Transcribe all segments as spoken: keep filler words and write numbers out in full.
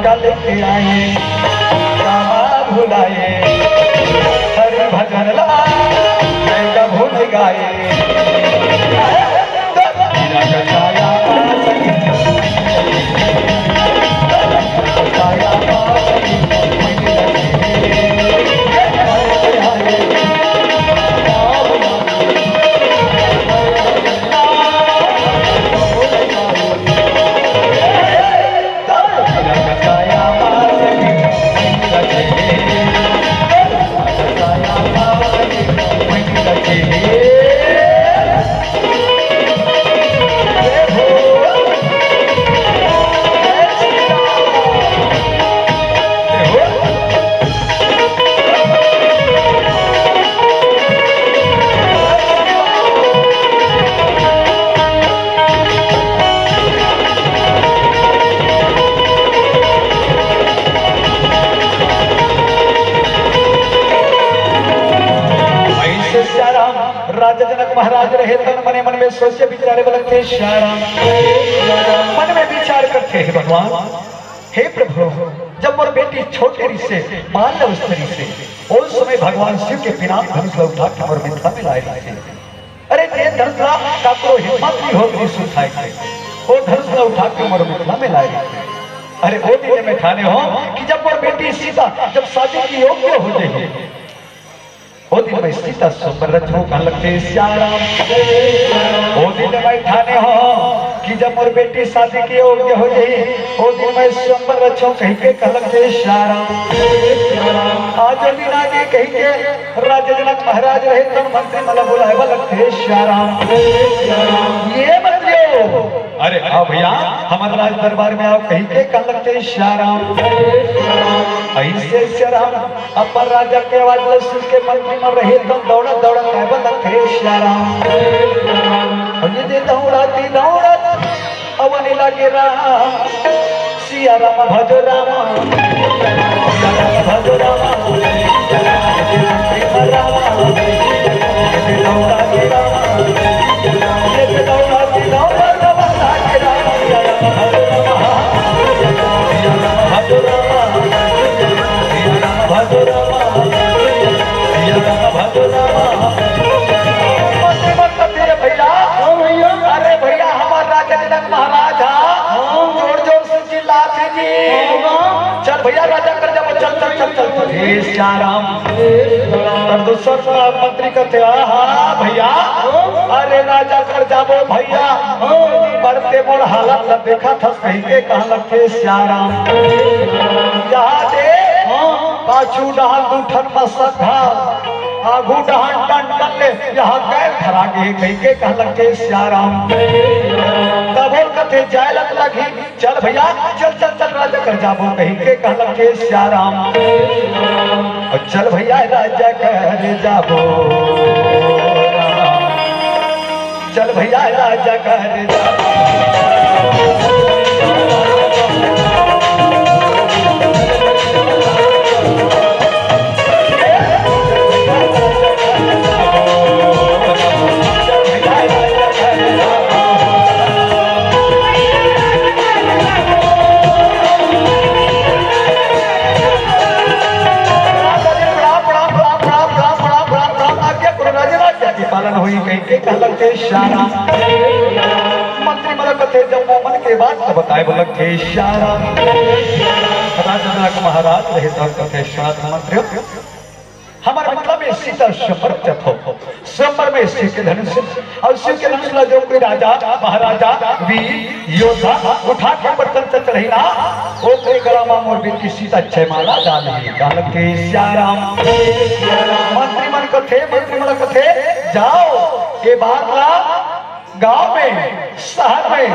चल के आए, कामा भुलाए, हरि भजन ला, मैं का भूल गाए। ऐसे सियाराम राजा जनक महाराज रहे तन मने मन में सोचे विचारे बलक थे सियाराम। मन में विचार करते हे भगवान, हे प्रभु, जब मोर बेटी छोटे रिसे, बाल अवस्था रिसे, उस समय भगवान शिव के पिनाक धनुष ला उठा के मोर मिथला में लाए रिसे। अरे, जे धनुष ला काकरो हिम्मत नहीं होत रिस उठाए के, वो धनुष ला उठा के मोर मिथला में लाए रिसे। अरे, वो दिन मैं ठाने हो कि जब मोर बेटी सीता जब शादी के योग्य हो जाही, ओ दिन मैं सीता स्वयंवर रचहूं, कहलक हे सियाराम। ओ दिन मैं ठाने हो कि जब मोर बेटी शादी के योग्य हो जाही, ओ दिन मैं स्वयंवर रचहूं, कहिके कहलक हे सियाराम। आज ओ दिन आगे कहिके राजा जनक महाराज रहे तो मंत्री मन ला बुलाए बर लगथे सियाराम। ये मंत्रियों, अरे आओ भैया, हमर राज दरबार में आओ, कहिके कहलक हे सियाराम। ऐसे सियाराम अपन राजा के आवाज ल सुन के मंत्री मन रहे तो दौड़ा दौड़ा काय बर लगथे सियाराम। और ये दे दौड़ाती दौड़ाती अवनी लागे राम, सियाराम भजो राम, सियाराम भजो राम, राम, ये दे दौड़ाती राम, ये दे दौड़ाती राम, राम लागे राम, सियाराम भजो राम, सियाराम भजो राम, सियाराम भजो राम। मंत्री मन कथे भैया। हाँ भैया। अरे भैया, हमर राजा जनक महाराज हा। हाँ। जोर जोर से चिल्लाथे जी। हाँ। चल भैया, राजा कर जाबो, चल, चल, चल, चल, चल। हे सियाराम। पर दूसर मंत्री कथे, आहा भैया। हाँ। अरे राजा कर जाबो भैया। हाँ। पर ते मोर हालत ला देखत हस कहिके कहलक हे सियाराम। यहाँ दे। हाँ। पाछू डहान दू ठन मसक हा। आघू डहान टन टन ले, यहाँ गैल धरा गे, कहिके कहलक हे सियाराम। तब ओ कथे जाय लग लगी, चल भैया, चल, चल, चल, राजा कर जाबो, कहिके कहलक हे सियाराम। और चल भैया, राजा कर जाबो। चल भैया, राजा कर जाबो। पालन होई कहिके कहलक हे सियाराम। मंत्री मन कथे जब वो मन के बात तो बताए बोलक हे सियाराम। राजा जनक महाराज रहे तो कथे साथ मंत्री, हमर मतलब में सीता स्वयंवर रचत हो, स्वयंवर में शिव के धनुष और शिव के धनुष ला जो कोई राजा महाराजा वीर योद्धा उठा के बर्तन से चढ़ी ना, ओकरे गला मा मोर बेटी सीता जयमाला डालही। कहलक हे सियाराम। मंत्री मन कथे, मंत्री मन कथे, जाओ, ये बात ला गांव में, शहर में,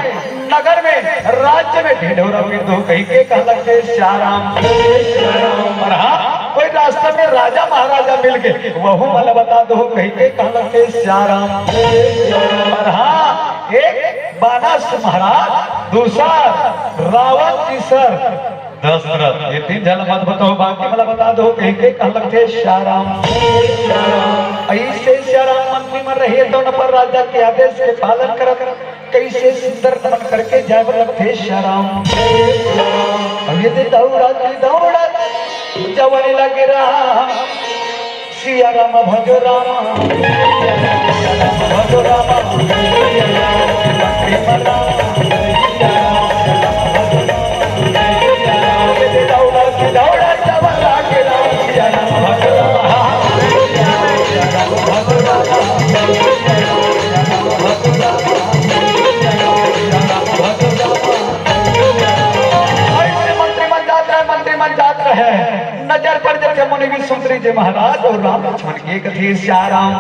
नगर में, राज्य में ढिंढोरा पीट दो, कहिके कहलक हे सियाराम। और हाँ, कोई रास्ता में राजा महाराजा मिल गए, वहू मन ला बता दो, कहिके कहलक हे सियाराम। और हाँ, एक बानस महाराज, दूसर रावण, तीसर दशरथ, ये तीन झन मत बताओ, बाकी मन ला बता दो, कहिके कहलक हे सियाराम। ऐसे सियाराम मंत्री मन रहे तो न पर राजा के आदेश के पालन करत कइसे सुंदर नमन करके जाय बर लगथे सिया राम। अब ये दे दौड़त दौड़त जवन लगे राम, सिया राम भजो राम, भजो राम। ऐसे मंत्री मन जात रहे, मंत्री मन जात रहे, नजर पड़ जाथे मुनि विश्वमित्र जी महाराज अउ राम लक्ष्मण के। कथे सिया राम।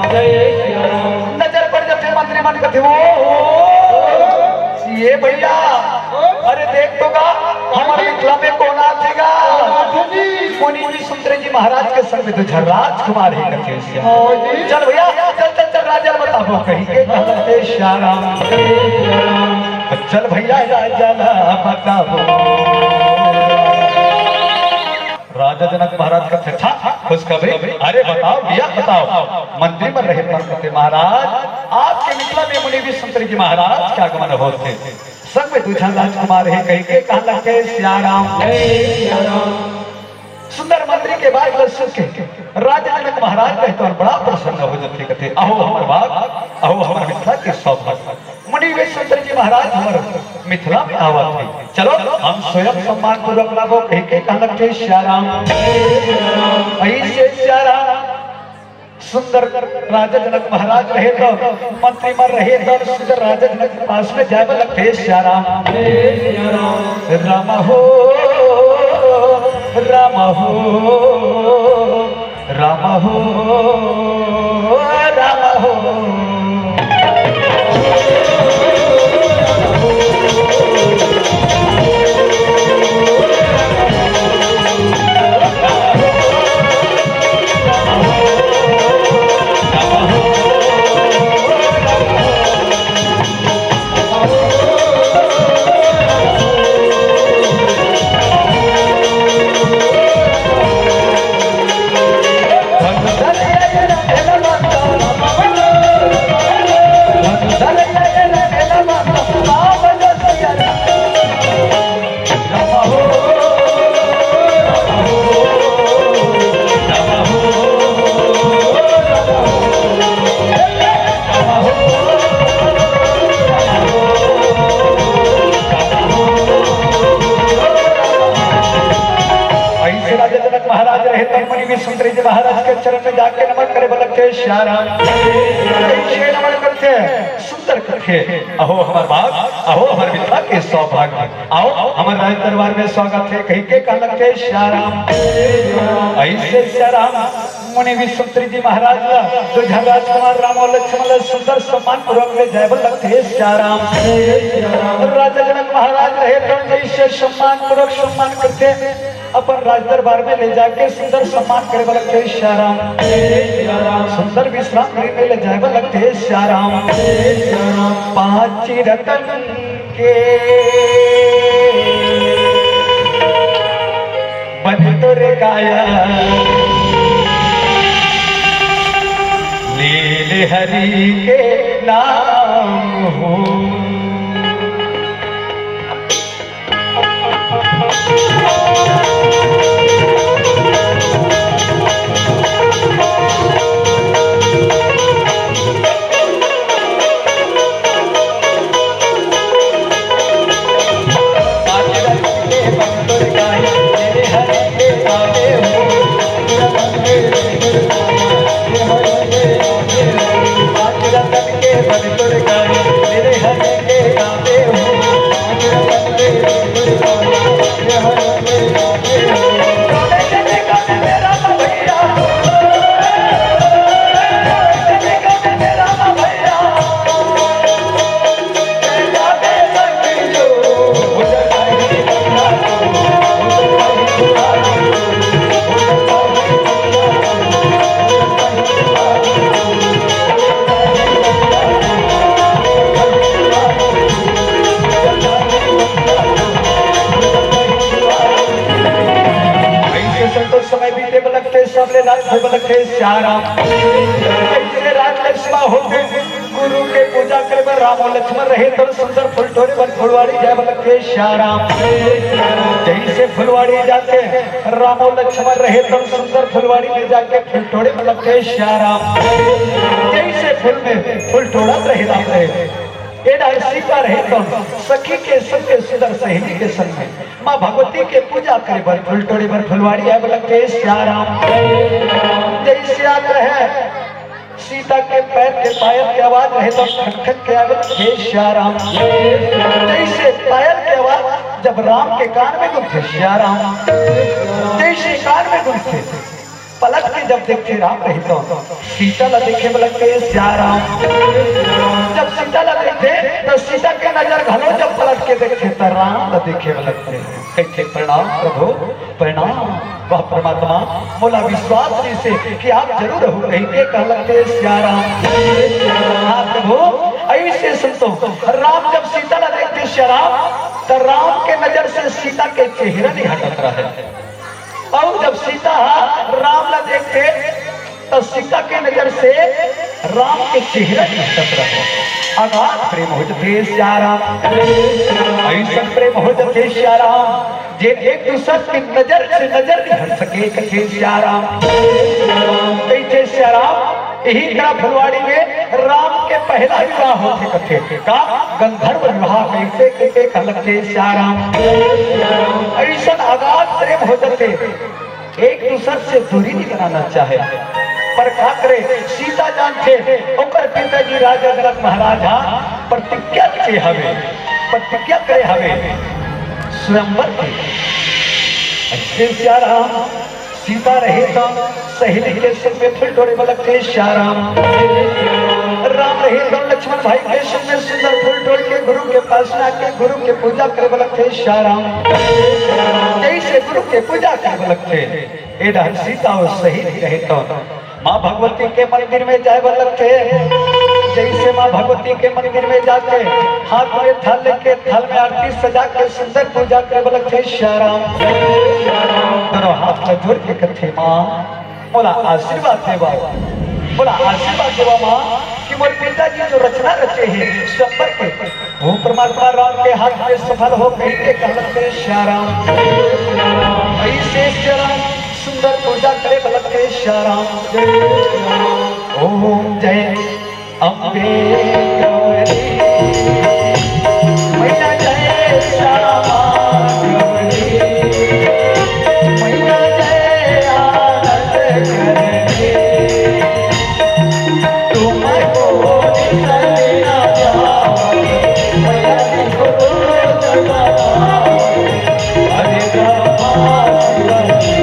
नजर पड़ जाथे मंत्री मन, कथे, "ओ, ओ, ये भैया, अरे देख तो गा, हमर मिथिला में कोन आथे गा?" मुनि विश्वमित्र जी महाराज के संग में दू झन राजकुमार हे, कथे सिया। चल भैया, चल, चल, चल, राजा ल बताबो कहिके कहथे सिया राम। चल भैया, राजा ल बताबो। राजा जनक महाराज कथे, "अच्छा, खुशखबरी? अरे बताव भैया, बताव।" मंत्री मन रहे तब कथे, "महाराज, आपके मिथिला में मुनि विश्वमित्र जी महाराज के आगमन होत हे, संग में दू झन राजकुमार हे," कहिके कहत हे सिया राम। सुंदर मंत्री के बात ल सुन के राजा जनक महाराज रहे तब बड़ा प्रसन्न हो जाथे, कथे, "अहो हमर भाग, अहो हमर मिथिला के सौभाग्य।" मुनि विश्वमित्र जी महाराज हमर मिथिला में आवत हे, चलो हम स्वयं सम्मान पूर्वक लाबो, कहिके कहत हे सिया राम। ऐसे सिया राम सुंदर राजा जनक महाराज रहे तब, मंत्री मन रहे तब सुंदर राजा जनक के पास में जाय बर लगथे सिया राम। राम हो, राम हो, राम हो, राम हो। ऐसे राजा जनक महाराज रहे तब मुनि विश्वमित्र जी महाराज के चरण में जाके नमन करे बर लगथे सिया राम। ऐसे नमन करथे, सुंदर करथे, "अहो हमर भाग, अहो हमर मिथिला के सौभाग्य, आओ हमर राज दरबार में स्वागत हे," कहिके कहत हे सिया राम। ऐसे सिया राम मुनि विश्वमित्र जी महाराज ला दू झन राजकुमार राम अउ लक्ष्मण ला सुंदर सम्मान पूर्वक ले जाय बर लगथे सिया राम। राजा जनक महाराज रहे तब जइसे सम्मान पूर्वक सम्मान करथे, अपन राज दरबार में ले जाके सुंदर सम्मान करे बर लगथे सिया राम। सुंदर विश्राम गृह में ले जाय बर लगथे सिया राम। पांच रतन के बने तोर काया, ले ले हरि के नाम हो। ऐसे संतोष समय बीते बलक के सबले रात होय बलक के सिया राम। ऐसे रात ले सुबह होते गुरु के पूजा करे बर रामो लक्ष्मण रहे तन सुंदर फुलटोरे बर फुलवाड़ी जाए बर लगथे सियाराम। जइसे फुलवाड़ी जाथे, रामो लक्ष्मण रहे तन सुंदर फुलवाड़ी में जाके फुलटोरे बर लगथे सियाराम। जइसे फूल में फुलटोरा रहे राम रहे, ए डार सीता रहे तन सखी के संग के सुंदर सहेली के संग में माँ भगवती के पूजा करे बर फुलटोरे बर फुलवाड़ी आए बर लगथे सियाराम। जइसे आत रहे सीता के पैर के पायल के आवाज रहे तो खट खट के आवे, हे सियाराम। जइसे पायल के आवाज जब राम के कान में गुंथे सियाराम, जइसे कान में गुंथे, पलट के जब देखथे राम रहे तो सीता ला देखे में लगथे सियाराम। जब सीता ला देखथे तो सीता के नजर घलो जब पलट के देखथे तो राम ला देखे में लगथे। कहिथे, "प्रणाम प्रभु, प्रणाम।" वह परमात्मा मोला विश्वास जइसे कि आप जरूर हो कहिके कहलथे सियाराम। हाँ प्रभु, अइसे संतो राम जब सीता ला देखथे सियाराम, तो राम के नजर से सीता के चेहरा नहीं हटत रहे। अउ जब सीता हा राम ला देखथे, त सीता के नजर से राम के चेहरा नहीं हटत रहे। अगाध प्रेम हो जथे सियाराम, अइसन प्रेम हो जथे सियाराम, जे एक दूसर के नजर से नजर नहीं हट सके, कथे सियाराम। कहिथे सियाराम, यही करा फुलवाड़ी में राम के पहला विवाह होथे कथे। का? गंधर्व विवाह। कइसे कहिके कहलथे सियाराम। अइसन अगाध प्रेम हो जथे, एक दूसर से दूरी नहीं बनाना चाहे। पर का करे, सीता जानथे, ओकर पिताजी राजा जनक महाराज हा प्रतिज्ञा करे हवे, प्रतिज्ञा करे हवे स्वयंवर के। अइसे सियाराम, सीता रहे तो सहेली के संग में फुलटोरे बर लगथे सियाराम। राम रहे तो लक्ष्मण भाई के संग में सुंदर फुलटोर के गुरु के पास में आके गुरु के पूजा करे बर लगथे सियाराम। जइसे गुरु के पूजा करे बर लगथे, ए डहर सीता अउ सहेली रहे तो माँ भगवती के मंदिर में जाए बर लगथे। जइसे माँ भगवती के मंदिर में जाके हाथ में थाल लेके थाल में आरती सजा के सुंदर पूजा करे बर लगथे सियाराम। दोनों हाथ ला जोड़ के कथे, "माँ, मोला आशीर्वाद देवा, मोला आशीर्वाद देवा माँ, कि मोर पिताजी जो रचना रचे हे स्वयंवर के, वो परमात्मा राम के हाथ में सफल हो," कहिके कहलथे सियाराम। अइसे सियाराम सुंदर पूजा करे बर लगथे सियाराम। ओम जय अम्बे गौरी, मैया जय श्यामा गौरी, मैया जय आनंद करके, तुमको सजना जाओ, मैया जी को तो जगाओ। हरे ब्रह्मा शिव जी,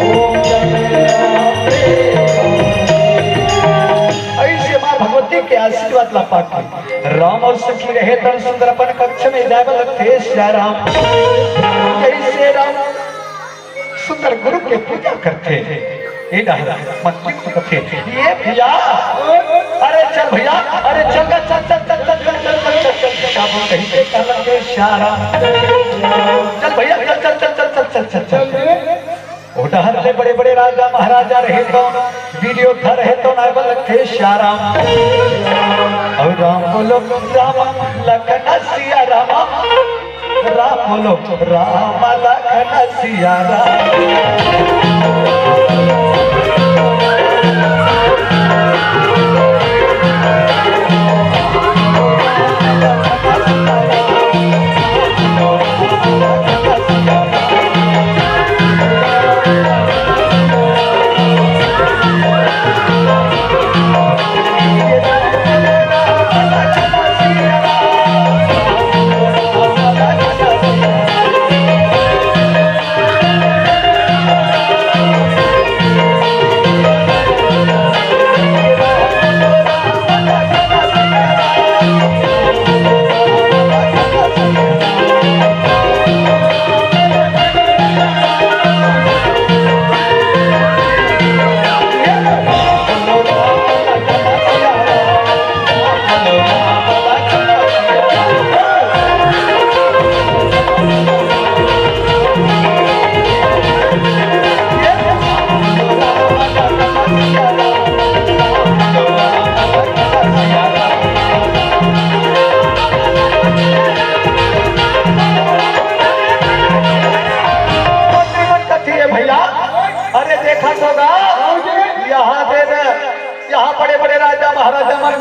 ओम जगन्नाथ प्रेम। अइसे माँ भगवती के आशीर्वाद ला पाके राम अउ सखी रहे तन सुंदर अपन कक्ष में जाए बर लगथे सियाराम। जइसे राम सुंदर गुरु के पूजा करथे, ए डहर मंत्री को कथे, "ए भैया, अरे चल भैया, अरे चल, चल, चल।" का बोल कहिके कहलथे सियाराम। "चल भैया, चल, चल।" ओ डहर ले बड़े-बड़े राजा महाराजा रहे तो, वीडियो था रहे तो, नाय बल थे सियाराम। अउ राम बोलो राम, लखन सिया राम, राम बोलो राम, लखन सिया राम।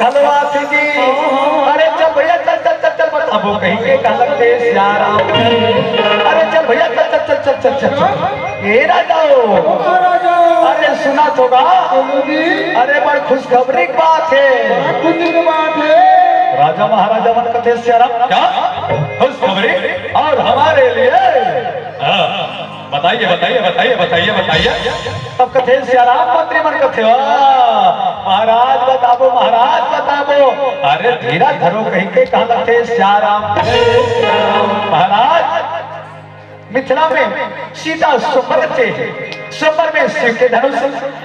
घलो आथे जी। अरे चल भैया, चल, चल, चल, चल, बताबो कहिके कहलक हे सियाराम। अरे चल भैया, चल, चल, चल। ए राजाओ, महाराजा। अरे सुनत होगा। बोलो जी। अरे बड़ खुशखबरी के बात हे। बड़ा खुशी के बात हे। राजा महाराजा मन कथे सियाराम, क्या खुशखबरी? और हमारे लिए? हाँ। बताइए, बताइए, बताइए, बताइए, बताइए। तब कथे सियाराम, मंत्री मन कथे, "वाह, महाराज बताबो, महाराज बताबो।" अरे धीरा धरो कहिके कहलक हे सियाराम। महाराज, मिथिला में सीता स्वयंवर थे, स्वयंवर में शिव के धनुष,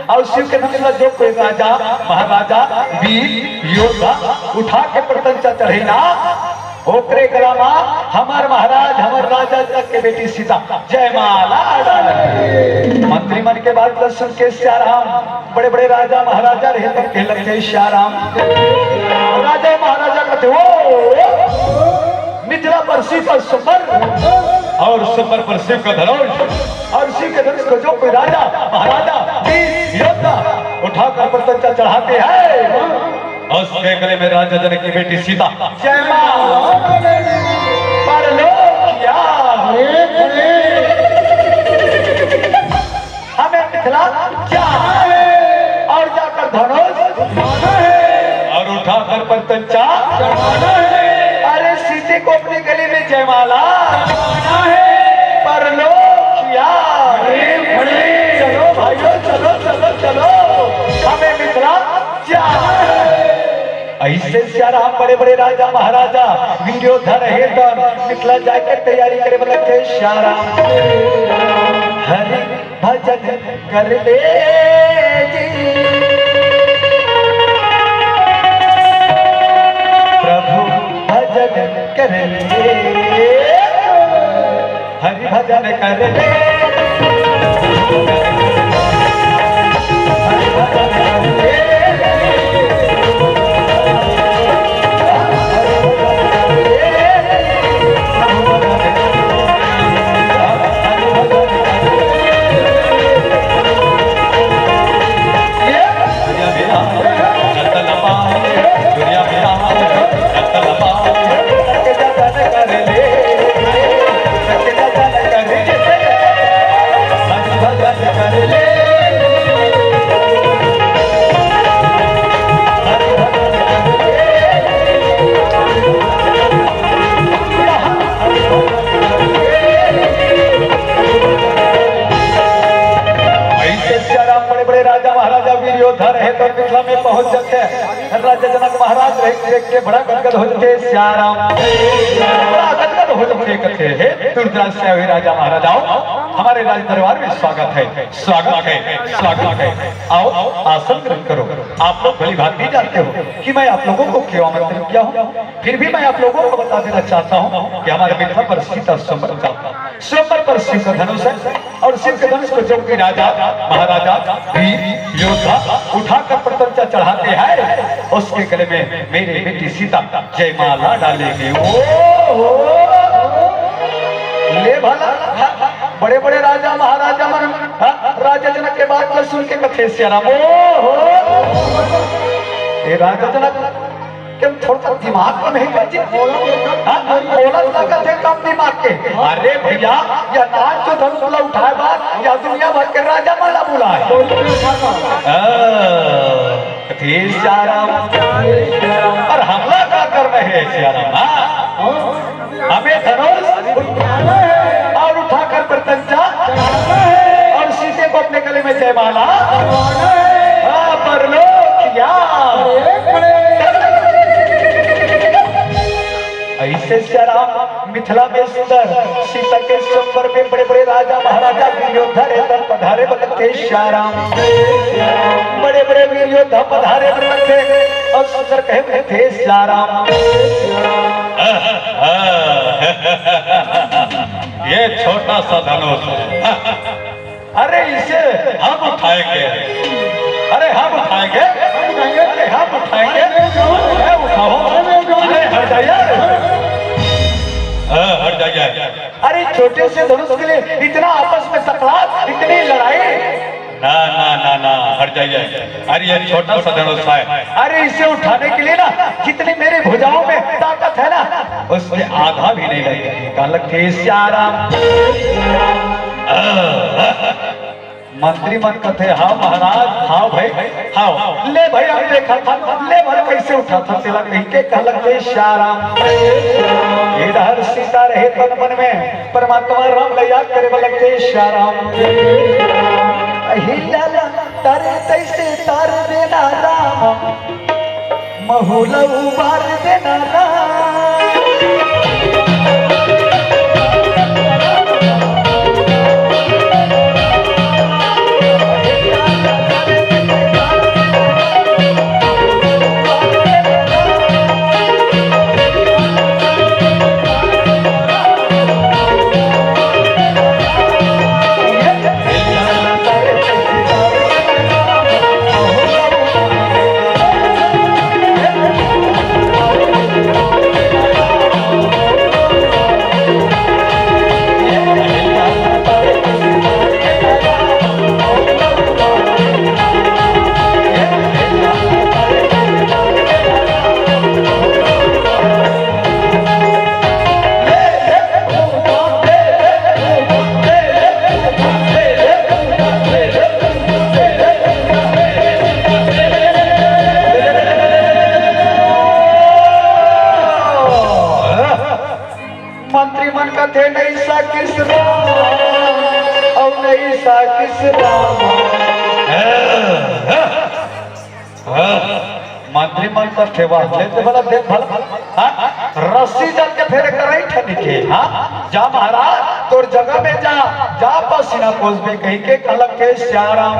और शिव के धनुष ला जो कोई राजा, महाराजा, वीर, योद्धा उठा के प्रत्यंचा चढ़े ना, ओकरे गला मा हमर महाराज, हमर राजा जनक के बेटी सीता जयमाला डाले। मंत्री मन के बात ला सुन के सियाराम, बड़े-बड़े राजा महाराजा रहे तब कहलक हे सियाराम। राजा महाराजा कथे, "ओ, मिथिला पर सीता स्वयंवर और स्वयंवर पर शिव का धनुष, और शिव के धनुष को जो कोई राजा, महाराजा, वीर, योद्धा उठाकर प्रत्यंचा चढ़ाते हैं।" उसके गले में राजा जनक की बेटी सीता जयमाला। परलोक या हमें मिथिला जाना है और जाकर धनुष और उठाकर प्रत्यंचा। अरे सीते को अपने गले में जयमाला। परलोक या चलो भाइयों, चलो, चलो, चलो, हमें मिथिला जाना है। ऐसे सियाराम बड़े बड़े राजा महाराजा वीर योद्धा रहे तन मिथिला जाके तैयारी करे, मतलब के सियाराम हरि भजन कर ले जी, प्रभु भजन कर ले, हरि भजन कर ले। ऐसे सियाराम बड़े बड़े राजा महाराजा वीर योद्धा रहे तो मिथिला में पहुंच जाते हैं। राजा जनक महाराज रहे देख के बड़ा गदगद हो जाते सियाराम, बड़ा गदगद हो जाते, कथे हे दूर दराज से आए हुए राजा महाराजाओं, हमारे राज दरबार में स्वागत है, स्वागत है, स्वागत है। आओ, आसन ग्रहण करो। आप लोग भली भांति जानते हो कि मैं आप लोगों को क्यों आमंत्रित किया हूँ, फिर भी मैं आप लोगों को बता देना चाहता हूँ कि हमारे मिथिला पर सीता स्वयंवर चलता है। स्वयंवर पर शिव का धनुष है और शिव के धनुष को जो भी राजा, महाराजा, वीर, योद्धा उठाकर प्रत्यंचा चढ़ाते हैं, उसके गले में मेरी बेटी सीता जयमाला डालेगी। ओ हो, ले भला, बड़े बड़े राजा महाराजा मन, हाँ, राजा जनक के बात ला सुन के कथे सियाराम, ओ हो, ये राजा जनक के थोड़ा सा दिमाग तो नहीं बची। हाँ, बोला लगत हे कम दिमाग के। अरे भैया, या नाच तो धनुष ला उठाए बार, या दुनिया भर के राजा मन ला बुलाए। हाँ, कथे सियाराम। और हमला का करना है सियाराम, हाँ? हमें धनुष और उठाकर प्रत्यंचा और सीते को अपने गले में जयमाला। हाँ, परलोक या। ऐसे सियाराम मिथिला में सुंदर सीता के स्वयंवर में बड़े बड़े राजा महाराजा वीर योद्धा रे तन पधारे बलते सियाराम। बड़े बड़े वीर योद्धा पधारे बलते और सुंदर कहे बलते सियाराम। ये छोटा सा धनुष। अरे इसे हम उठाएंगे, अरे हम उठाएंगे, अरे हम उठाएंगे। अरे उठाओ, अरे हट जाइए, हाँ, हट जाइए। अरे छोटे से धनुष के लिए इतना आपस में तकरार, इतनी लड़ाई। ना ना ना ना, हट जाइए। अरे, ये छोटा सा धनुष है। अरे, इसे उठाने के लिए ना, जितनी मेरी भुजाओं में ताकत है ना, उससे आधा भी नहीं लगेगी। कहा लगथे सियाराम। मंत्री मन कथे, "हाँ महाराज, हाँ भाई, हाँ, ले भाई, अब देखा था, ले भाई, कैसे उठा था तेला," कहिके कहा लगथे सियाराम। इधर सीता रहे तन मन में, परमात्मा राम ला याद करे बर लगथे सियाराम। हिला ला तारे तैसे तार देना राम, महू ला उबार देना राम। मंत्री मन कथे, "नइ साकिस राम, अउ नइ साकिस राम।" मंत्री मन कथे, "वाह, ले तो भला देख भला।" हाँ? रस्सी जल के फेर करई ठनी के, हाँ? "जा महाराज, तोर जगह में जा, जा पसीना पोंछबे," कहिके कहा लगथे सियाराम।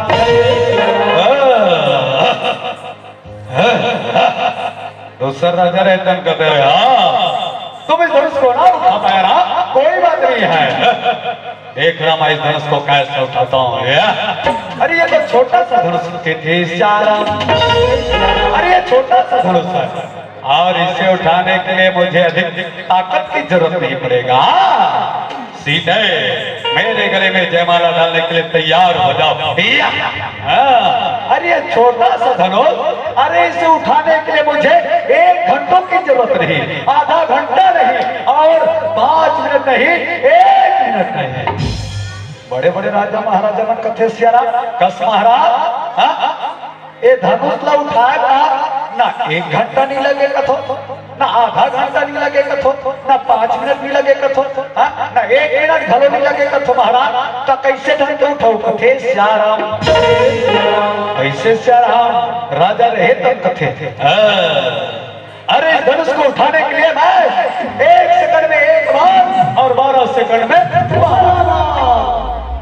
दूसर राजा रहे तन कहते रहे, "हाँ, तुम इस धनुष को ना उठा पाया ना, कोई बात नहीं है। देख रहा मैं इस धनुष को कैसे उठाता हूँ।" या? अरे, ये तो छोटा सा धनुष, कथे सियाराम। अरे, ये छोटा सा धनुष है और इसे उठाने के लिए मुझे अधिक ताकत की जरूरत नहीं पड़ेगा। सीधे मेरे गले में जयमाला डालने के लिए तैयार हो जाओ। या! हाँ, अरे, ये छोटा सा धनुष, अरे, इसे उठाने के लिए मुझे एक घंटों की जरूरत नहीं, आधा घंटा नहीं और पाँच मिनट नहीं, एक मिनट नहीं। बड़े बड़े राजा महाराजा मन कथे सियाराम, "कस महाराज, हाँ? ए धनुष ला उठाए बर ना एक घंटा नइ लगे कथो, ना आधा घंटा नइ लगे कथो, ना पाँच मिनट नइ लगे कथो, हाँ? ना एक मिनट घलो नइ लगे कथो महाराज, त कइसे ढंग के उठाहूँ?" कथे सियाराम। कइसे सियाराम? राजा रहे तब कथे, हाँ। अरे, इस धनुष को उठाने के लिए मैं एक सेकंड में एक बार और बारह सेकंड में बारह,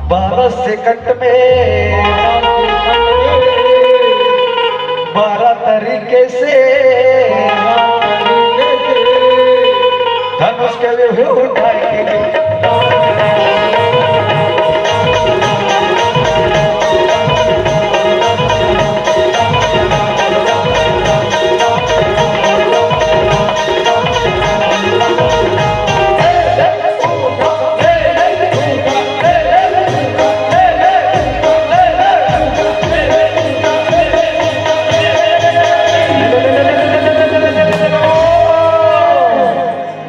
बारह सेकंड में बारह तरीके से धनुष के लिए उठाएंगे।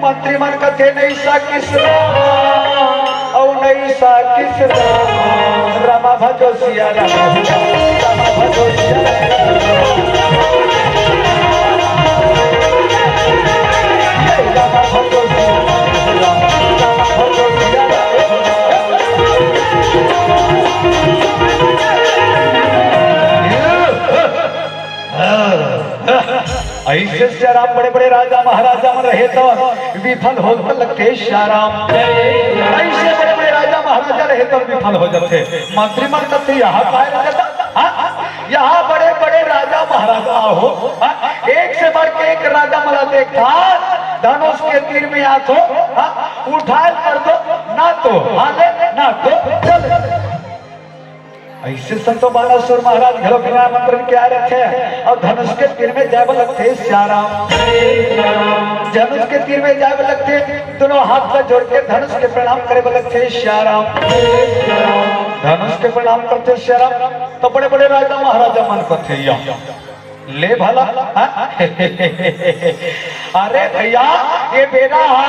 मंत्री मन कथे, "नइ साकिस राम, अउ नइ साकिस राम, रामा भजो सिया राम, रामा भजो सिया राम, रामा भजो सिया राम, रामा भजो सिया राम।" अइसे सियाराम बड़े बड़े राजा महाराजा मन रहे त विफल होय बर लगथे सियाराम। अइसे बड़े बड़े राजा महाराजा रहे त विफल हो जाथे। मंत्री मन कथे, "यहाँ काय रह जाता? हाँ? यहाँ बड़े बड़े राजा महाराजा हो, हाँ? एक से बढ़ के एक राजा मन ला देखा, धनुष के तीर में आथो, हाँ? उठाए कर दो, ना तो हाले, ना तो चले।" अइसे संतो बानासुर महाराज घलो बिना मंत्र के आए रहिथे अउ धनुष के तीर में जाए बर लगथे सियाराम। धनुष के तीर में जाए बर लगथे, दूनों हाथ ला जोड़ के धनुष के प्रणाम करे बर लगथे सियाराम। धनुष के प्रणाम करथे सियाराम, तो बड़े बड़े राजा महाराजा मन करथे या ले भला। हाँ? अरे भैया, ये बेरा हा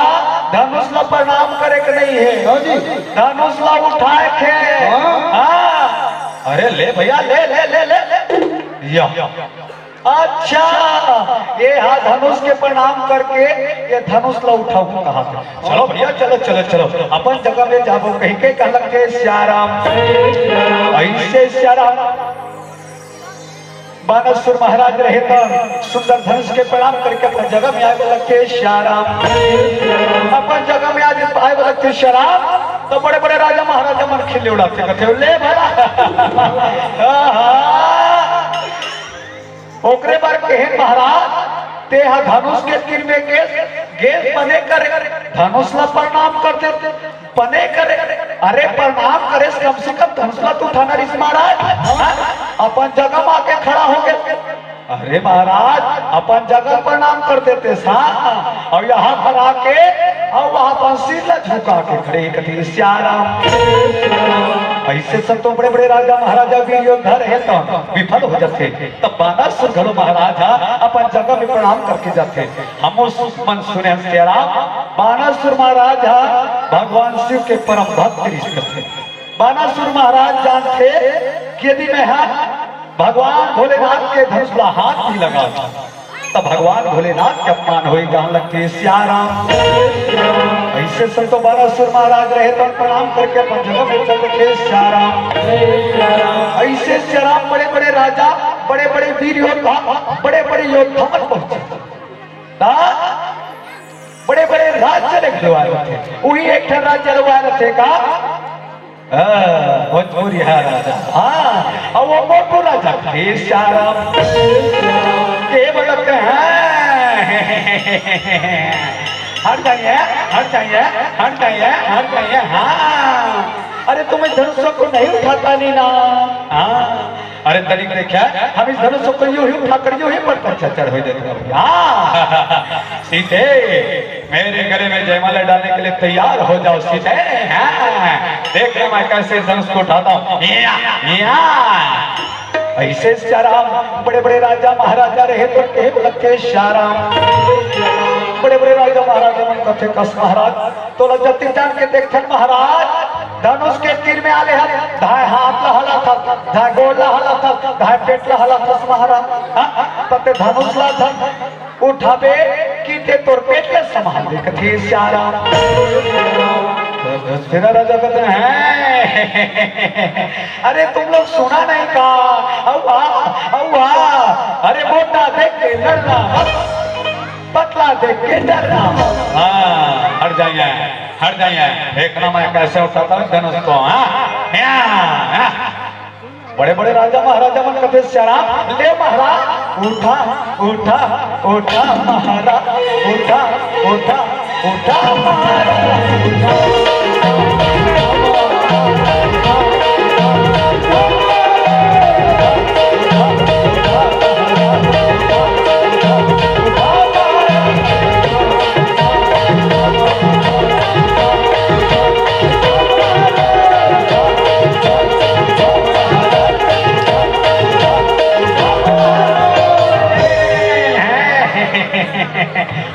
धनुष ला प्रणाम करे के नहीं है। हाँ जी। धनुष ला उठाए के। हाँ। हाँ। अरे ले भैया, ले, ले, ले, ले, ले। या। अच्छा, ये हा धनुष के प्रणाम करके ये धनुष ला उठाहूं कहा थे। चलो भैया, चलो, चलो, चलो, अपन जगह में जाबो कहिके कहलक हे सियाराम। ऐसे सियाराम बानासुर महाराज रहे त सुंदर धनुष के प्रणाम करके अपन जगह में आए वाला के सियाराम। अपन जगह में आज आए वाला के सियाराम, तो बड़े बड़े राजा महाराजा मन खिल्ली उड़ाथे, कहथे, "ले भला।" आहा। ओकरे बर कहे महाराज, "ते ह धनुष के तीर में गेस, गेस बने करे, धनुष ला प्रणाम कर दे।" बने करे, अरे प्रणाम करे से कम से कम धनुष ला तो उठाना रहिस महाराज। हाँ? अपन जगह में आके खड़ा हो गए। अरे महाराज, अपन जगह प्रणाम कर देते सा, और यहाँ पर आके और वहाँ पर सिर ला झुका के खड़े कथे सियाराम। ऐसे सब तो बड़े बड़े राजा महाराजा वीर योद्धा रहे तो विफल हो जाते। तब बानासुर घलो महाराज हा अपन जगह में प्रणाम करके जाथे। हम उस मन सुने हन सियाराम, बानासुर महाराज हा भगवान शिव के परम भक्त रिहिस कथे। बानासुर महाराज जानथे कि यदि मैं हा भगवान भोलेनाथ के धनुष ला हाथ भी लगा, तब भगवान भोलेनाथ के अपमान होई, कहन लगथे सियाराम। ऐसे संतो बानासुर महाराज रहे तो प्रणाम करके अपन जगह में चल के सियाराम। ऐसे सियाराम बड़े बड़े राजा, बड़े बड़े वीर योद्धा, बड़े बड़े योद्धा मन पहुंचे। ता बड़े बड़े राज्य ले घलो आए थे। वही एक ठन राज्य ले आए थे का? हाँ, भोजपुरी हा राजा। हाँ, और वो मोटू राजा, हे सियाराम। के बोलते हैं? हट जाइए, हट जाइए, हट जाइए, हट जाइए। हाँ, अरे तुम इस धनुष को नहीं उठाता नहीं ना? हाँ, अरे तनिक देखा, हम इस धनुष को यूं ही उठाकर यूं ही पर पर चढ़ हो जाते हैं। हाँ, सीते, मेरे गले में जयमाला डालने के लिए तैयार हो जाओ सीते। हाँ, देख रहा मैं कैसे धनुष को उठाता हूँ। या, या। ऐसे सियाराम बड़े बड़े राजा महाराजा रहे तो कहे बोलत के सियाराम। बड़े बड़े राजा महाराजा मन कथे कस महाराज, तोला जति जान के देखथन महाराज, धनुष के तीर में आले हस, धाय हाथ ला हलाथस, धाय गोड़ ला हलाथस, धाय पेट ला हलाथस महाराज। हाँ? तब ते धनुष ला धन उठाबे कि ते तोर पेट ला संभाल दे, कथे सियाराम। तेरा राजा कहते हैं, "अरे तुम लोग सुना नहीं का? अउआ, अउआ, अरे मोटा देख के लड़ना मत, पतला देख के डरना मत।" हाँ, हट जाइए, हट जाइए। देखना मैं कैसे उठाता हूँ धनुष को। हाँ, हाँ, हाँ। बड़े बड़े राजा महाराजा मन कथे सियाराम, ले महाराज, उठा, उठा, उठा महाराज, उठा, उठा, उठा महाराज, उठा।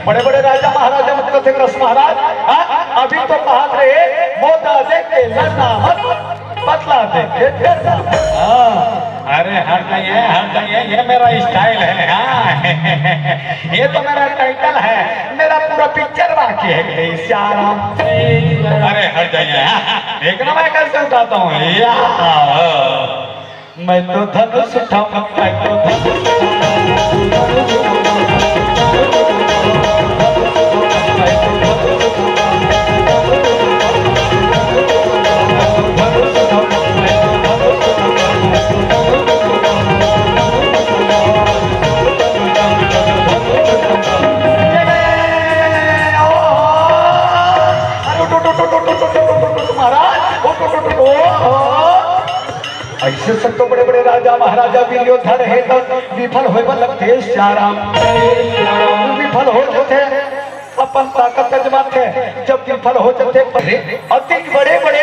बड़े बड़े राजा महाराजा मन कथे रस महाराज, हाँ? अभी तो कहा थे, मोटा देख के लड़ना मत, पतला देख के डरना मत। हाँ, अरे हट जाइए, हट जाइए, ये मेरा स्टाइल है। हाँ, ये तो मेरा टाइटल है, मेरा पूरा पिक्चर बाकी है, ये सियाराम। अरे हट जाइए, हाँ, देखना मैं कैसे उठाता हूँ। या, मैं तो धनुष उठाऊं, मैं तो धनुष उठाऊं। महाराज, ऐसे सब तो बड़े बड़े राजा महाराजा वीर योद्धा रहे तो विफल होए बर लगथे सियाराम। विफल हो जाथे, अपन ताकत अजमाथे, जब विफल हो जाथे, अति बड़े बड़े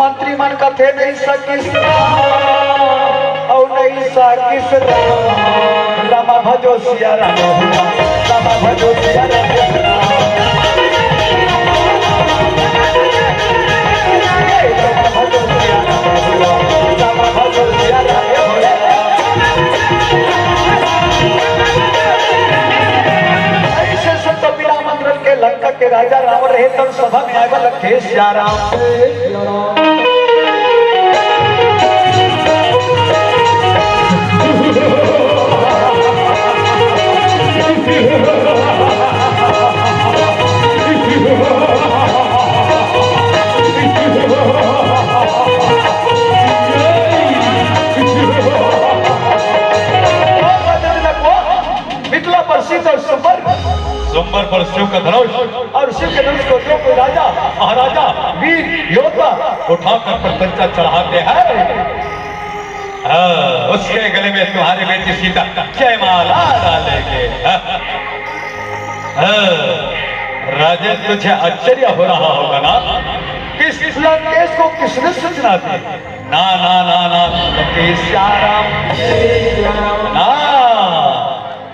मंत्री मन कथे, "नहीं सकिस राम, अउ नहीं सकिस राम, रामा भजो सिया राम, रामा भजो सिया राम।" अइसे सुन तो बिना मंत्र के लंका के राजा रावण रहे, तब सभा में आए वाला, "हे सिया राम।" मिथिला पर शीतल सुंबर, सुंबर पर शिव का धनुष, और शिव के धनुष को जो कोई राजा, महाराजा, वीर, योद्धा उठाकर प्रत्यंचा चढ़ाते हैं, हाँ, उसके गले में तुम्हारी बेटी सीता जयमाला डालेंगे। हाँ, हाँ, राजन, तुझे आश्चर्य हो रहा होगा ना, किस लंकेश को किसने सूचना दी? ना, ना, ना, ना, लंकेश राम, ना।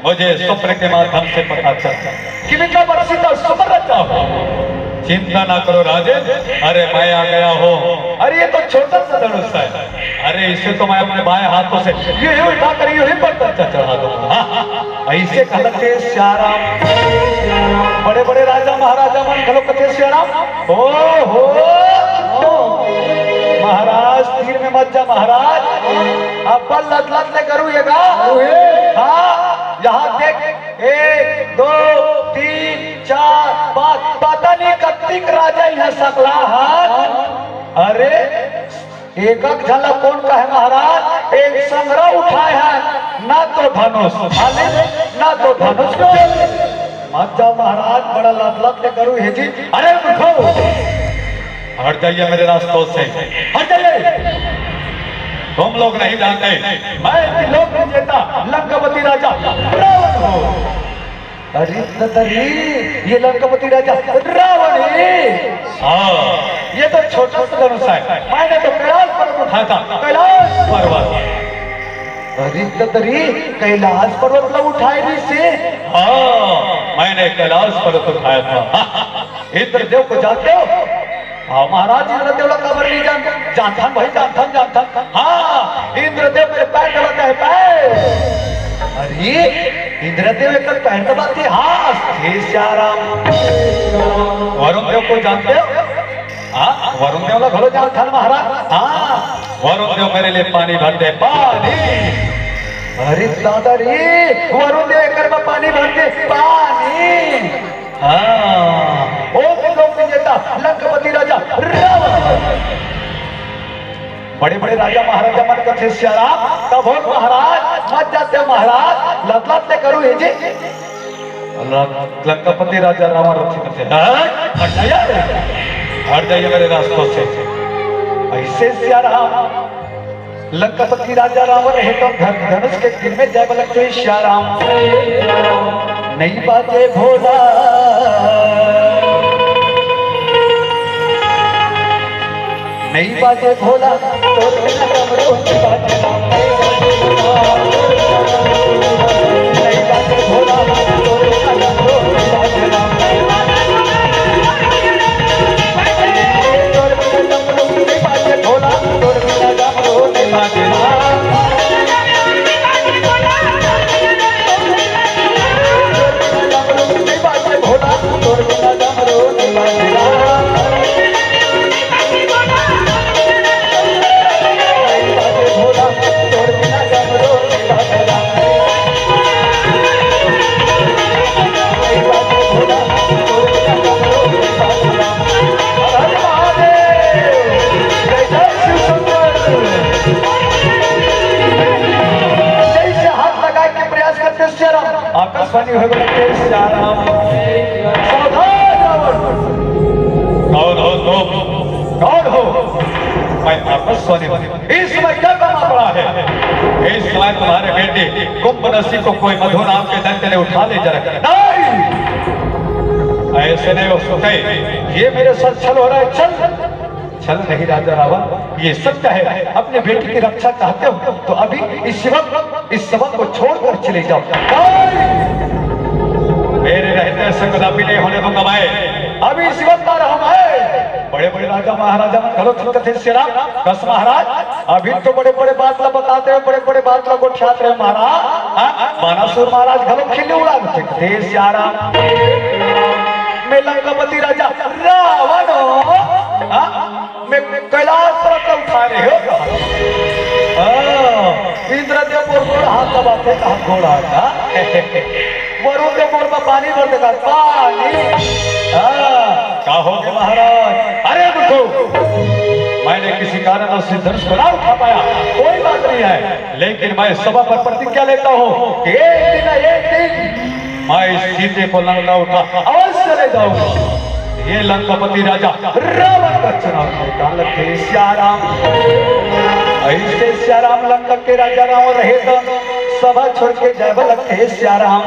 मुझे स्वप्न के माध्यम से पता चला कि मिथिला पर शीतल सुंबर रचा हो। चिंता ना करो राजन, अरे मैं आ गया हूँ। अरे ये तो छोटा सा धनुष है, अरे इसे तो मैं अपने बाएं हाथों से ये यूं उठा कर यूं ही पर चढ़ा दूंगा। हाँ, हाँ, हाँ। अइसे कहलक हे सिया राम। बड़े बड़े राजा महाराजा मन घलो कथे सिया राम। ओ हो, महाराज तीर में मत जा महाराज, अपन लदलद ले गरू ये गा। हाँ, यहाँ देख, एक, दो, तीन, चार, पाँच, पता नहीं कत्तिक राजा यहाँ सकला हन। अरे, एक एक झन ला कोन कहे महाराज, एक संग रा उठाए हे, ना तो धनुष खाली, ना तो धनुष चले। मत जाओ महाराज, बड़ा लदलद के गरू हे जी। अरे उठो, हट जाइए मेरे रास्तों से, हट जाइए। तुम लोग नहीं जानते, मैं त्रिलोक विजेता लंकापति राजा रावण हूँ। अरे ददरी, ये लंकापति राजा रावण है। हाँ, ये तो छोटा सा धनुष है, मैंने तो कैलाश पर्वत उठाया था, कैलाश पर्वत। अरे ददरी, कैलाश पर्वत ला उठाए रहिसे? हाँ, मैंने कैलाश पर्वत उठाया था। इंद्रदेव को जानते हो? हाँ महाराज, इंद्रदेव ला काबर नहीं जान, जानथन भाई, जानथन, जानथन। हाँ, इंद्रदेव मेरे पैर दबाता है, पैर। अरे, इंद्रदेव एकर पैर दबाथे, हाँ, हे सिया राम। वरुण देव को जानते हो? हाँ, वरुण देव ला घलो जानथन महाराज। हाँ, वरुण देव मेरे लिए पानी भरते, पानी। अरे दादा रे, वरुण देव एकर में पानी भरते, पानी। हाँ, ओ लोग जेता लंकापति राजा रावण। बड़े बड़े राजा महाराजा मन कथे, सियाराम, तभो महाराज, मत जाते महाराज, लत लत ले करू हे जी। ल-, लंकापति राजा रावण रथे कथे, "हट, हट जाइए, हट जाइए मेरे रास्तों से।" ऐसे सियाराम लंकापति राजा रावण हे तो धन-, धनुष के तीर में जाय बर लगथे, सियाराम। नइ बाजे भोला, नइ बाजे भोला, तोर बिना डमरू नइ बाजे राम। नइ बाजे भोला, तोर बिना डमरू नइ बाजे राम। तोर बिना डमरू नइ बाजे भोला, तोर बिना डमरू नइ बाजे राम। जैसे हाथ लगाए के प्रयास करते सियाराम, आकाशवाणी होय बर लगथे, सियाराम। सावधान रावण। कौन हो तुम? कौन हो? मैं आकाशवाणी हूँ। इस समय क्या काम पड़ा है? इस समय तुम्हारे बेटे कुंभ नसी को कोई मधु नाम के दंत ने उठा ले जा रहा है। नहीं, ऐसे नहीं हो सकते। ये मेरे साथ छल हो रहा है, छल। छल नहीं राजा रावण, ये सत्य है। अपने बेटे की रक्षा चाहते हो तो अभी इसी वक्त इस सभा को छोड़कर चले जाओ। नहीं! मेरे रहते ऐसा कदापि नहीं होने दूंगा मैं। अभी इसी वक्त आ रहा हूं मैं। बड़े बड़े राजा महाराजा मन घलो चिंतित हे, सियाराम। कस महाराज, अभी तो बड़े बड़े बात ला बताते हैं, बड़े बड़े बात ला गोठियात रहे महाराज। हाँ, बानासुर महाराज घलो खिल्ली उड़ा देते हे, सियाराम। मैं लंकापति राजा रावण हूँ। हाँ? मैं कैलाश पर्वत उठा रहे हो। हाँ, इंद्रदेव मोर गोड़ हाथ दबाथे, कहा गोड़ हाथ, हाँ? वरुण देव मोर पर पानी भर देगा, पानी। हाँ, कहो महाराज, अरे रुको, मैंने किसी कारणवश से धनुष को ना उठा पाया, कोई बात नहीं है, लेकिन मैं सभा पर प्रतिज्ञा लेता हूँ कि एक दिन ना एक दिन मैं सीते को लंका उठा अवश्य ले जाऊंगा। ये लंकापति राजा रावण का चुनाव मैदान लगथे सियाराम। ऐसे सियाराम लंका के राजा रावण रहे तो सभा छोड़ के जाए लगथे सियाराम।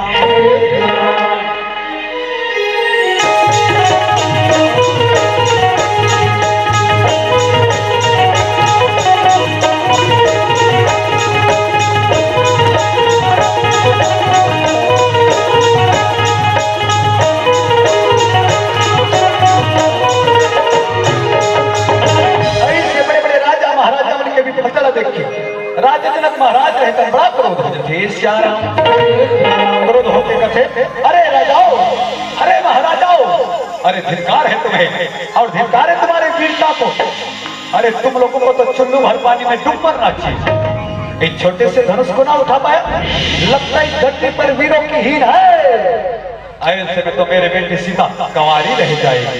ऐसे बड़े बड़े राजा महाराजा मन के विफलता देख के राजा जनक महाराज रहे त बड़ा क्रोध हो जाथे सियाराम। क्रोध होके कथे, अरे राजाओ, अरे महाराजाओ, अरे धिक्कार है तुम्हें और धिक्कार है तुम्हारे वीरता को। अरे तुम लोगों को तो चुल्लू भर पानी में डूब मरना चाहिए। एक छोटे से धनुष को ना उठा पाया, लगता है इस धरती पर वीरों की हीन है। ऐसे में तो मेरे बेटी सीता कंवारी रह जाएगी।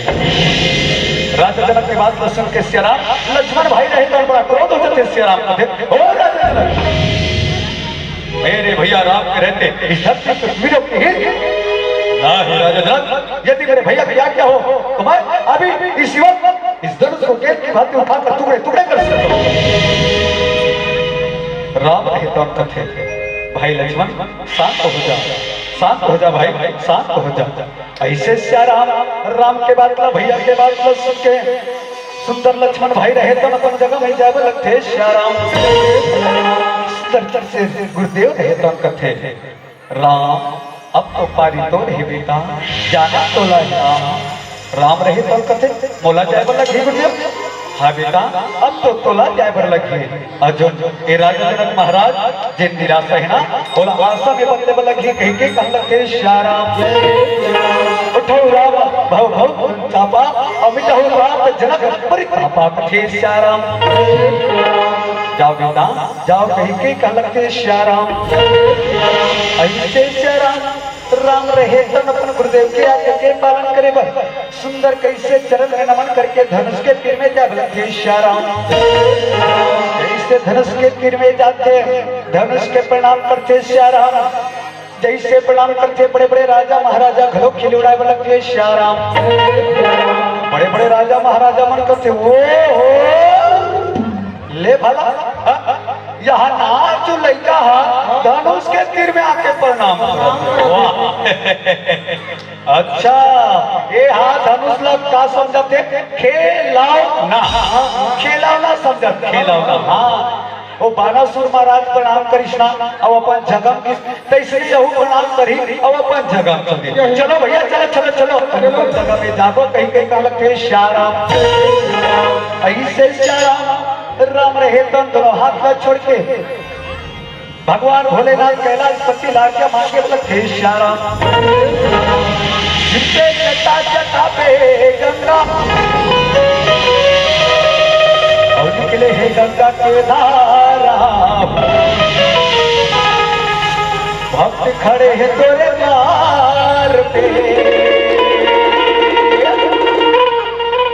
राजा जनक की बात को सुन के सियाराम, लक्ष्मण भाई रहे तो बड़ा क्रोध हो जाते सियाराम का। ओ राजा जनक, मेरे भैया राम के रहते इस धरती पर वीरों की हीन। नहीं राजा जनक, यदि मेरे भैया की आज्ञा हो तो मैं अभी इसी वक्त इस धनुष को गेंद की भांति उठाकर टुकड़े टुकड़े कर सकता हूँ। राम रहे तो कथे, भाई लक्ष्मण, शांत हो जा, शांत हो जा भाई, शांत हो जा। ऐसे सियाराम राम के बात ला, भैया के बात ला सुन के सुंदर लक्ष्मण भाई रहे तो अपन जगह में जाए लगथे सियाराम। सुंदर चर से गुरुदेव रहे तो कथे, राम, अब तो पारी तो रहे बेटा, जाना तो ला राम। राम रहे तो कथे, मोला जाए बर लगही गुरुदेव। हाँ बेटा, अब तो तोला जाए बर लगही। अजो ए राजा जनक महाराज, जे निराशा है ना, ओला आशा में बदले बर लगही कहिके कहन लगथे सियाराम। उठो राम भव भव संतापा, अमिटहु राम जनक परितापा कथे सियाराम। जाओ बेटा, जाओ कहिके कहन लगथे सियाराम। ऐसे सियाराम राम रहे तन अपन गुरुदेव के आज्ञा के पालन करे बर सुंदर कइसे चरण में नमन करके धनुष के तीर में जाय बर लगथे श्याम राम। जइसे धनुष के तीर में जाथे, धनुष के प्रणाम करथे श्याम राम। जइसे प्रणाम करथे, बड़े-बड़े राजा महाराजा घलो खिल्ली उड़ाय बर लगथे श्याम राम। बड़े-बड़े राजा महाराजा मन कथे, "ओ हो, ले भला, यहाँ नाच लइका हा धनुष के तीर में आके प्रणाम करत हे।" वाह। अच्छा, ए हा धनुष ला का समझत हे? खेलौना। खेलौना समझत, खेलौना। हाँ, ओ बानासुर महाराज प्रणाम करिस ना, अउ अपन जगह किस तइसने यहू प्रणाम करही, अउ अपन जगह चल दे। चलो भइया, चलो, चलो, चलो। अपन जगह में जाबो, कहीं, कहीं का लगथे श्याम राम। अइसे श्याम राम, राम रहे तन दोनों हाथ ला छोड़ के भगवान भोलेनाथ कैलाशपति ला के मांगे लगथे श्याम राम। जिनके जटा जटा पे गंगा, अउ निकले हे गंगा के धारा। भक्त खड़े हे तोरे द्वार पे,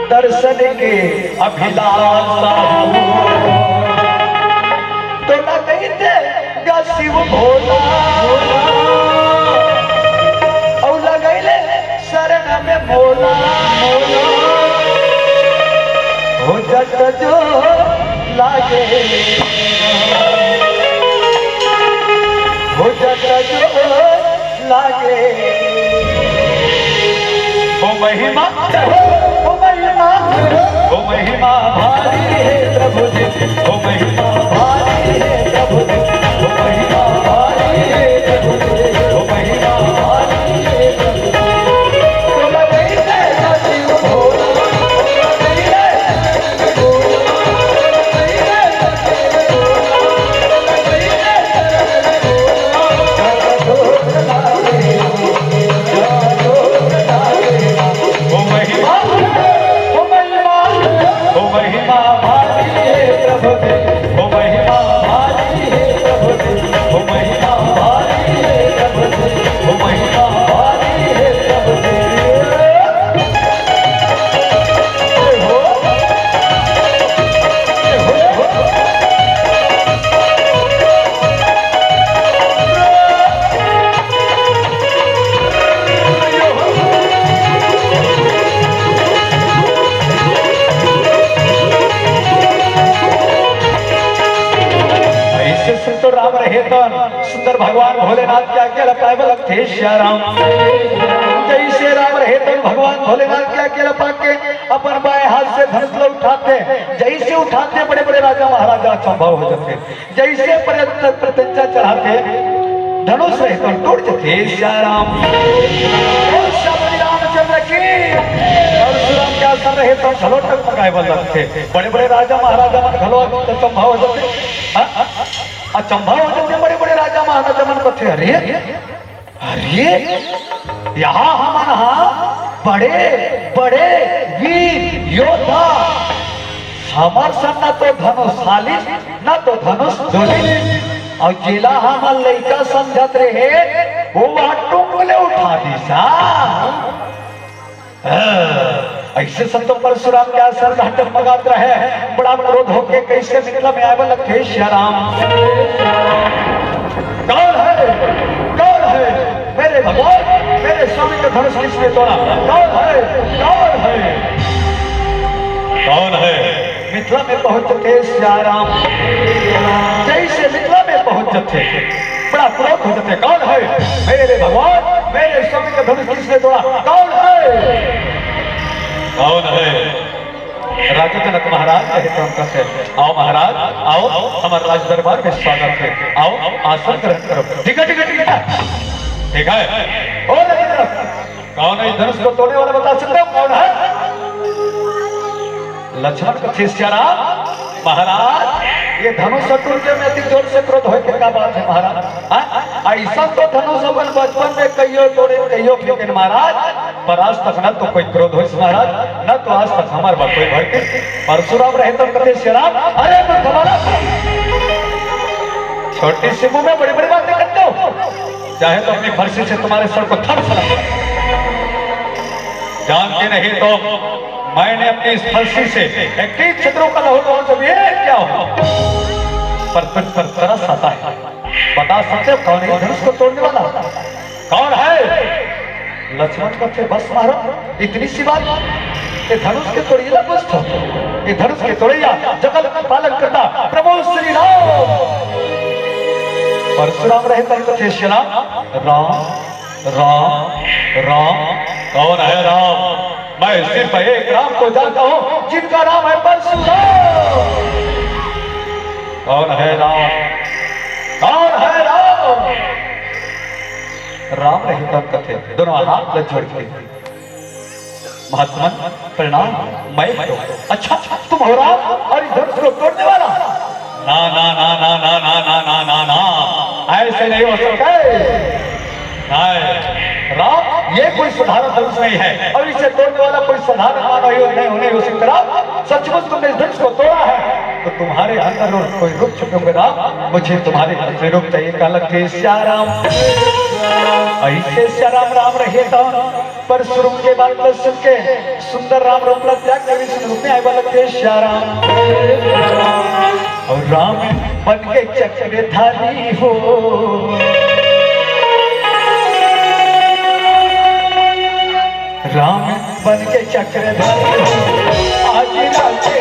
दर्शन के अभिलाषा। तोला कहिथे गा शिव भोला, अउ लगइले शरण में मोला। हो जट जो लागे, हो जट जो लागे। ओ महिमा, ओ महिमा, ओ महिमा भारी हे प्रभु जी, ओ महिमा भारी हे प्रभु जी, ओ महिमा भारी हे प्रभु जी, ओ महिमा भारी हे प्रभु जी। बोला कइसे शिव भोला, बोला कइसे अइसे सुन तो राम रहे तन सुंदर भगवान भोलेनाथ के आज्ञा ला पाए बर लगथे श्याम राम। जइसे राम रहे तन भगवान भोलेनाथ के आज्ञा ला पाके अपन बाएं हाथ से धनुष ला उठाथे, जइसे उठाथे बड़े-बड़े राजा महाराजा अचंभा हो जाथे। जइसे प्र-, प्रत्यंचा चढ़ाथे धनुष रहे तन टूट जाथे श्याम राम। बोल श्याम रामचंद्र की। परशुराम के आसन रहे तन घलो टकमकाए बर लगथे। बड़े-बड़े राजा महाराजा मन घलो अचंभा हो जाथे। हाँ? अचंभा हो जाथे, बड़े-बड़े राजा महाराजा मन कथे, "अरे, अरे, यहाँ हमन हा बड़े-बड़े वीर योद्धा, हमर सन न तो धनुषशाली, न तो धनुष डोली, अउ जेला हमन लइका समझत रहे, वो हा टुंग ले उठा दिस।" हाँ। अइसे संत परशुराम के आसन ला टकमकात रहे, बड़ा क्रोध होके कइसे मिथला में आए बर लगथे श्याम राम। कौन है? कौन है? मेरे भगवान, मेरे स्वामी का धनुष किसने तोड़ा? कौन है? कौन है? कौन है? मिथला में पहुंचथे श्याम राम। जइसे मिथला में पहुंचथे, बड़ा क्रोध हो जाथे, "कौन है? मेरे भगवान, मेरे स्वामी का धनुष किसने तोड़ा? कौन है?" कौन है? राजा जनक महाराज कहे तो हम कहते हैं, "आओ महाराज, आओ, हमारे राज दरबार में स्वागत है, आओ, आसन ग्रहण करो।" "ठीक है, ठीक है, ठीक है।" "ठीक है।" "ओ राजा जनक, कौन है इस धनुष को तोड़ने वाला, बता सकते हो कौन है?" लक्ष्मण कथे, "श्याम राम, महाराज, ये धनुष टूटे में अति जोर से क्रोध होय के का बात है महाराज? हाँ? अइसन तो धनुष अपन बचपन में कहियो तोड़े, कहियो फेंकेन महाराज, पर आज तक न तो कोई क्रोध होइस महाराज, न तो आज तक हमर बर कोई भड़के।" परशुराम रहे तो कथे, "श्याम राम, अरे मूर्ख बालक, छोटी सी मुंह में बड़ी-बड़ी बातें करते हो।" चाहे तो अपनी फरसी से तुम्हारे सर को थर थर जानते नहीं तो मैंने अपनी इस फरसी से इक्कीस छतरों का लहू लुहान जब ये क्या हो, पर तुझ पर तरस आता है। बता सकते हो कौन है धनुष को तोड़ने वाला? कौन है? लक्ष्मण कथे, बस महाराज, इतनी सी बात। ये धनुष के तोड़ैया कुछ था, ये धनुष के तोड़ैया, जगत पालन करता प्रभु श्री राम। परशुराम रहे तब कथे, श्री राम, राम, राम, राम। कौन है राम? मैं सिर्फ एक राम को जानता हूँ, जिनका नाम है परशुराम। कौन है राम? कौन है राम? राम रहे तब कथे, दोनों हाथ जोड़ के, महात्मन प्रणाम, मैं हूँ। अच्छा, तुम हो राम और इस धनुष को तोड़ने वाला? ना, ना, ना, ना, ना, ना, ना, ना, ना, ना, ऐसे नहीं हो सकता। नहीं, राम, ये कोई साधारण धनुष नहीं है और इसे तोड़ने वाला कोई साधारण मानव ही नहीं होने हो सकता। राम, सचमुच तुमने इस धनुष को तोड़ा है तो तुम्हारे अंदर और कोई रूप छुपे होंगे राम, मुझे तुम्हारे अंदर रूप चाहिए। कहलक हे सिया राम, ऐसे सिया राम, राम रहे तो परशुराम के बात ल सुन के सुंदर राम रूप ला त्याग के विष्णु रूप में आए वाला के श्या राम। और राम बन के चक्रधारी हो, राम बन के चक्रधारी हो, आज राम के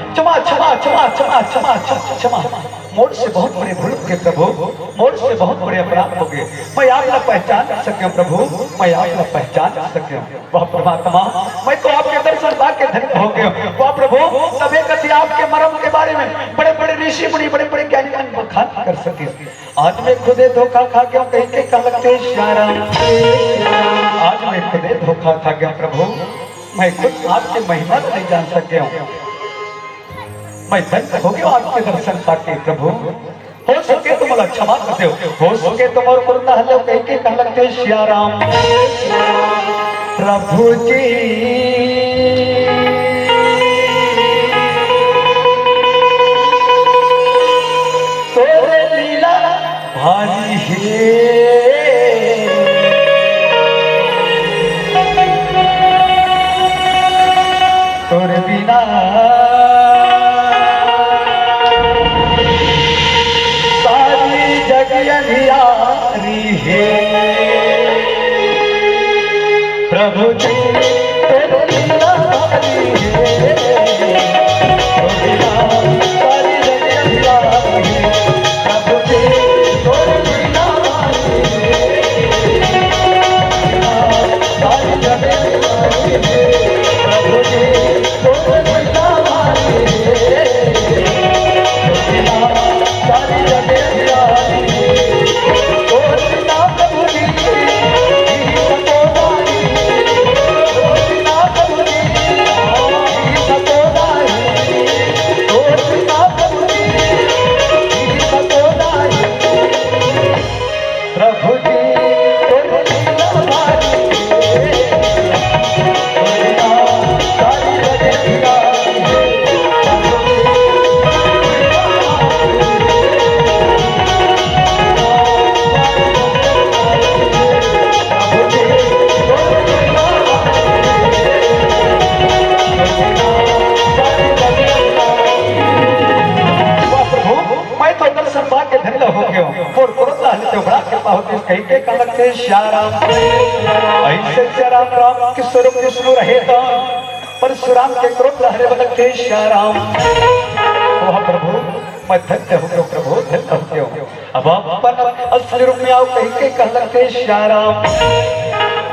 क्षमा, क्षमा, क्षमा, क्षमा, क्षमा, क्षमा, क्षमा। मोर से बहुत बड़े भूल हो गए प्रभु, मोर से बहुत बड़े अपराध हो गए। मैं आप ला पहचान नहीं सके प्रभु, मैं आप ला पहचान नहीं सके। वाह परमात्मा, मैं तो आपके दर्शन पाके धन्य हो गया। वाह प्रभु, तबे कति आपके मरम के बारे में बड़े बड़े ऋषि मुनि, बड़े बड़े ज्ञानी मन बखान कर सके। आज मैं खुदे धोखा खा गया कहिके कहलक हे सिया राम। आज मैं खुदे धोखा खा गया प्रभु, मैं खुद आपके महिमा नहीं जान सके हूँ। मैं धन्य हो गया आपके दर्शन पाके प्रभु। हो सके तो मोला क्षमा कर दो, हो सके तो मोर मुंह ला हल्लो कहिके कहलक हे सिया राम। प्रभु जी, तोरे लीला भारी हे। तोर बिना सारी जग अंधियारी हे। प्रभु जी, तोर लीला भारी हे। तोर बिना सारी जग अंधियारी हे। प्रभु जी, तोर लीला भारी हे। प्रभु जी, तोर लीला भारी हे। तोर बिना सारी जग अंधियारी हे। प्रभु जी, तोर लीला भारी हे। तोर बिना सारी जग अंधियारी हे। वाह प्रभु, मैं तो दर्शन पाके धन्य हो गया हूँ। मोर क्रोध पहले तो बड़ा कृपा होती, कहिके कहत हे सियाराम। अइसे सियाराम राम के स्वरूप विष्णु रहे त परशुराम के क्रोध ला हरे बर लगथे सियाराम। ओ प्रभु, मैं धन्य हो गेंव प्रभु, धन्य हो गेंव। अब अपन असली रूप में आव कहिके कहत हे सियाराम।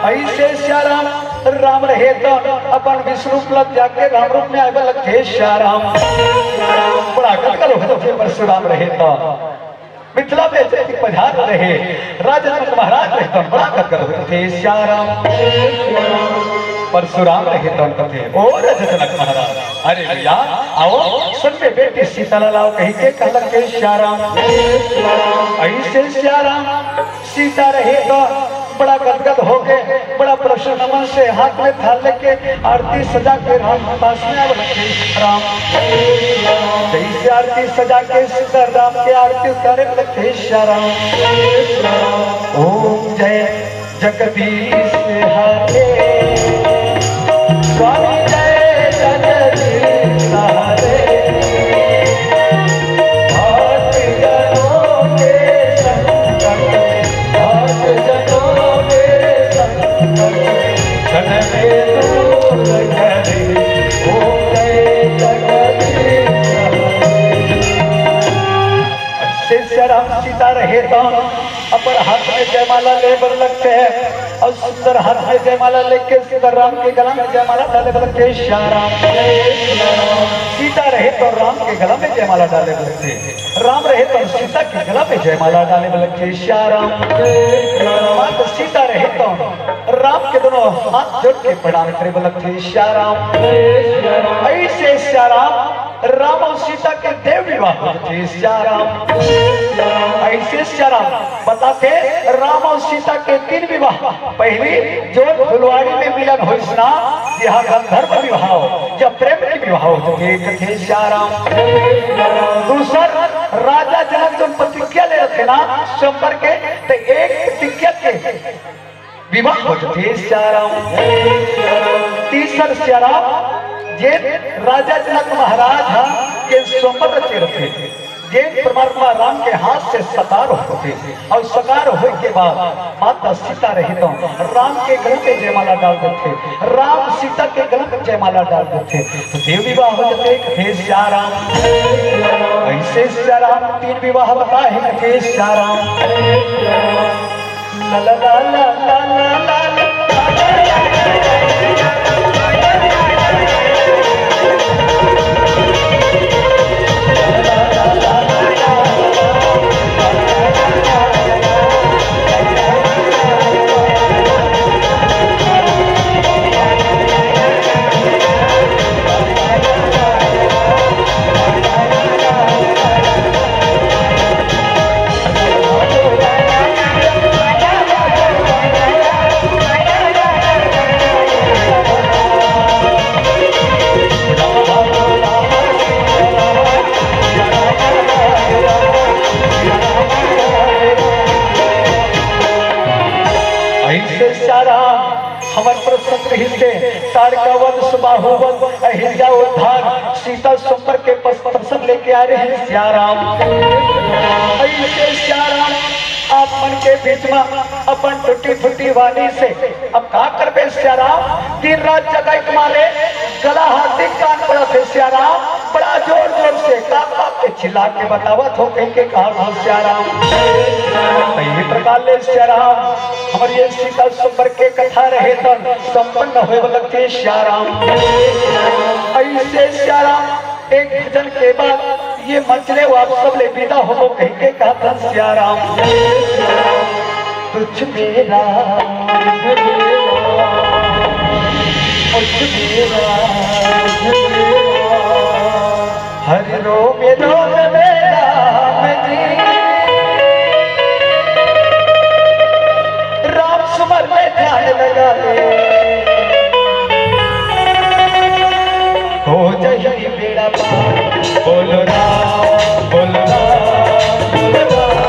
अइसे सियाराम राम रहे त अपन विष्णु रूप ला त्याग के राम रूप में आय बर लगथे सियाराम। बड़ा गदगद हो जाथे परशुराम रहे त। मिथिला में जब पधार रहे, राजा जनक महाराज रहे त बड़ा गदगद हो जाथे सियाराम। परशुराम रहे त कथे, ओ राजा जनक महाराज, अरे भैया, आव, संग में बेटी सीता ला लाव कहिके कहत हे सियाराम। अइसे सियाराम सीता रहे त बड़ा गदगद होके, बड़ा प्रसन्न मन से हाथ में थाल लेके आरती सजा के राम के पास में आय बर लगथे सियाराम। जइसे आरती सजा के सीता राम के आरती उतारे बर लगथे सियाराम। ओम जय जगदीश हरे, स्वामी जय जगदीश हरे। भक्त जनों के संकट, भक्त जनों के संकट, क्षण में दूर करे, ओम जय जगदीश हरे। अइसे सियाराम सीता रहे त अपन हाथ में जयमाला ले बर लगथे अउ सुंदर हाथ में जयमाला लेके सुंदर राम के गला में जयमाला डाले बर लगथे सियाराम। सीता रहे त राम के गला में जयमाला डाले बर लगथे, राम रहे त सीता के गला में जयमाला डाले बर लगथे सियाराम। माता सीता रहे त राम के दोनों हाथ जोड़ के प्रणाम करे बर लगथे सियाराम। अइसे सियाराम राम अउ सीता के देव विवाह हो जाथे सियाराम। अइसे सियाराम बताथे, राम अउ सीता के तीन विवाह। पहली जो फुलवाड़ी में मिलन होइस ना, जेहा गंधर्व विवाह हो, जब प्रेम के विवाह हो जाथे, कथे सियाराम। दूसर राजा जनक जो प्रतिज्ञा ले रखे ना स्वयंवर के, त एक प्रतिज्ञा के विवाह हो जाथे सियाराम। तीसर सियाराम, जेन राजा जनक महाराज ह के स्वयंवर रचे रथे, जेन परमात्मा राम के हाथ से साकार होथे अउ साकार होय के बाद माता सीता रहे त राम के गला में जयमाला डाल देथे, राम सीता के गला में जयमाला डाल देथे, त देव विवाह हो जाथे, कथे सियाराम। अइसे सियाराम तीन विवाह बताए हे, कथे सियाराम। अइसे सियाराम हमर प्रसंग रहिस हे, ताड़का वध, सुबाहु वध, अहिल्या उद्धार, सीता स्वयंवर के पस-, प्रसंग लेके आए रहे सियाराम। अइसे सियाराम आप मन के बीच में अपन टूटी फूटी वाणी से अब का करबे सियाराम, दिन रात जगाई के मारे गला हाथ दिन कान पड़त हे सियाराम, बड़ा जोर जोर से कांप कांप के चिल्ला के बतावत हो कहिके कहा था सियाराम। त ये प्रकार ले सियाराम हमर ये सीता स्वयंवर के कथा रहे त संपन्न होय वाला के सियाराम। अइसे सियाराम एक भजन के बाद ये मंच ले आप सब ले विदा होबो कहिके कहा था सियाराम। तुझ मेरा, मुझ मेरा, हर रोम रोम में राम जी। राम सुमर में ध्यान लगा ले, हो जाई बेड़ा पार। बोलो राम, बोलो राम, बोलो राम।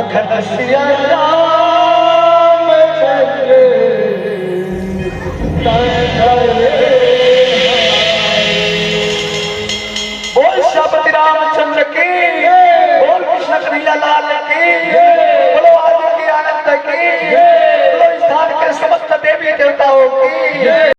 सिया रामचंद्र। बोल श्रीपति रामचंद्र की, बोल कृष्ण कन्हैया लाल की, बोलो आदि के आनंद की, बोलो इस स्थान के समस्त देवी देवताओं की।